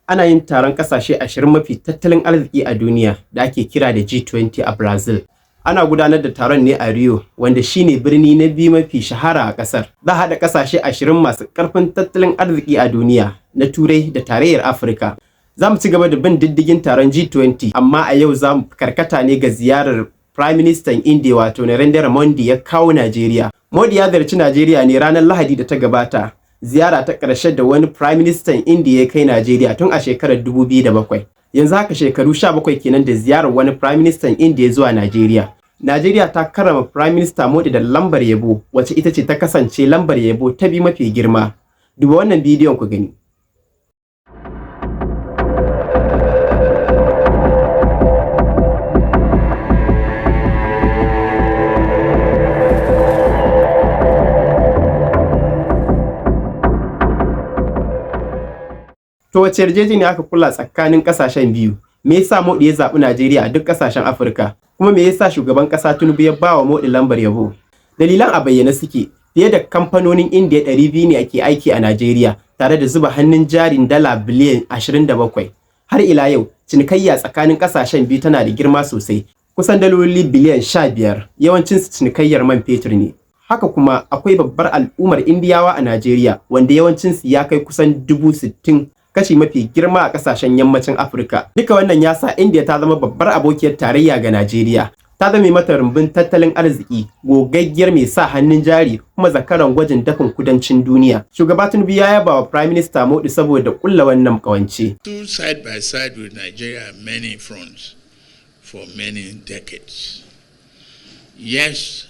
Ana yin taron ƙasashe 20 mafi tattalin arziki a duniya da ake kira da G20 a Brazil. Ana gudanar da taron ne a Rio, wanda shine birni na biyu mafi shahara a ƙasar. Za a haɗa ƙasashe 20 masu ƙarfin tattalin arziki a duniya na Turai da Tarayyar Afirka. Za mu ci gaba da bin diddigin taron G20, amma a yau za mu karkata ne ga ziyarar Prime Minister India, wato Narendra Modi, ya kawo Najeriya. Modi ya ziyarci Najeriya ne ranar Lahadi da ta gabata. Ziyara ta ƙarshe da wani Prime Minister India ya kai Najeriya tun a shekarar 2007. Yanzu haka shekaru 17 kenan da ziyarar wani Prime Minister India zuwa Najeriya. Najeriya ta karrama Prime Minister Modi da lambar yabo, wacce ita ce ta kasance lambar yabo ta biyu mafi girma. Duba wannan bidiyon ku gani. To, wace yarjejeniya aka kulla tsakanin kasashen biyu? Me yasa Modi ya zaɓi Najeriya a duk kasashen Afirka? Kuma me yasa shugaban ƙasa Tinubu ya ba wa Modi lambar yabo? Dalilan a bayyane suke. Fiye da kamfanonin Indiya 200 ne ake aiki a Najeriya tare da zuba hannun jarin dala biliyan 27. Har ila yau, cinikayya tsakanin kasashen biyu tana da girma sosai, kusan daloli biliyan 15, yawancin cinikayyar man fetur ne. Haka kuma akwai babbar al'ummar Indiyawa a Najeriya, wanda yawancinsu ya kai kusan 60,000, kashi mafi girma a kasashen yammacin Afirka. Duka wannan ya sa India ta zama babbar abokiyar tarayya ga Najeriya. Ta zame mata rumbun tattalin arziki, gogaggiyar mai sa hannun jari, kuma zakaran gwajin dafin kudancin duniya. Shugaba Tinubu ya yaba wa Prime Minister Modi saboda kulla wannan kawance. Stood side by side with Nigeria on many fronts for many decades. Yes,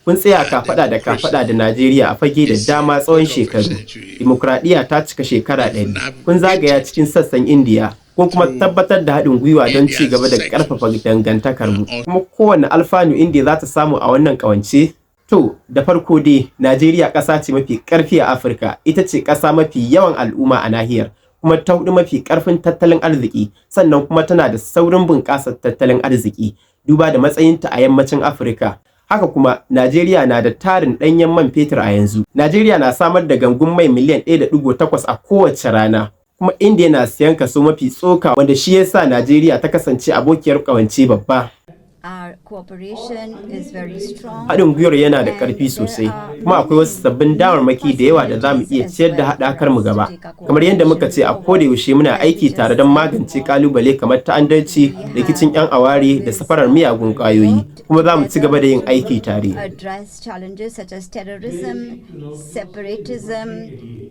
Kun tsaya kafada da kafada da Najeriya a fage da dama tsawon shekaru. Dimokuraɗiyya ta cika shekara 100. Kun zagaya cikin sassan Indiya. Kun kuma tabbatar da haɗin gwiwa don ci gaba da ƙarfafa dangantakarmu. Kuma kowane alfanu Indiya za ta samu a wannan ƙawance? To, da farko dai, Najeriya ƙasa ce mafi ƙarfi a Afirka, ita ce ƙasa mafi yawan al'umma a nahiyar, kuma ta hudu mafi ƙarfin tattalin arziki, sannan kuma tana da saurin bunƙasar tattalin arziki, duba da matsayinta a yammacin Afirka. Haka kuma, Najeriya na da tarin ɗanyen man fetur a yanzu. Najeriya na samar da gangun mai miliyan 1.8 a kowace rana. Kuma India na siyan kaso mafi tsoka, wanda shi yasa Najeriya ta kasance abokiyar ƙawance babba. Our cooperation is very strong. Haɗin gwiwar yana da ƙarfi sosai, kuma akwai wasu sabbin damarmaki da yawa da za mu iya ciyar da haɗakar mu gaba. Kamar yadda muka ce, a koda yaushe muna aiki tare don magance ƙalubale kamar ta'addanci, rikicin 'yan aware da safarar miyagun ƙwayoyi, kuma za mu ci gaba da yin aiki tare. Address challenges such as terrorism, separatism,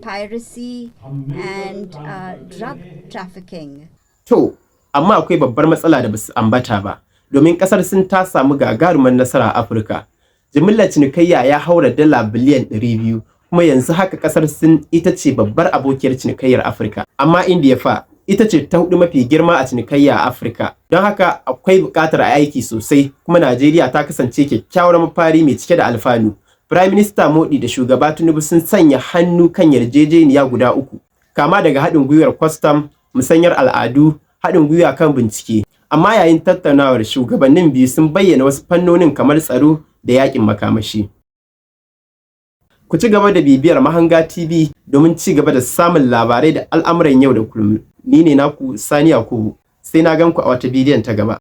piracy, and drug trafficking. To, amma akwai babbar matsala da basu ambata ba, domin kasar Sin ta samu gagarumar nasara a Afirka. Jimillar cinikayya ya haura dala biliyan 200, kuma yanzu haka kasar Sin ita ce babbar abokiyar cinikayyar Afirka. Amma Indiya fa ita ce ta hudu mafi girma a cinikayya a Afirka. Don haka akwai buƙatar a aiki sosai, kuma Najeriya ta kasance kyakkyawar mafari mai cike da alfanu. Prime Minister Modi da Shugaba Tinubu sun sanya hannu kan yarjejeniya guda uku, kama daga haɗin gwiwar kwastam, musanyar al'adu, haɗin gwiwa kan bincike. Amma yayin tattaunawar, shugabannin biyu sun bayyana wasu fannonin kamar tsaro da yakin makamashi. Ku ci gaba da bibiyar Mahanga TV domin ci gaba da samun labarai da al'amuran yau da kullum. Ni ne naku Sani Yakubu. Sai na gan ku a wata bidiyon ta gaba.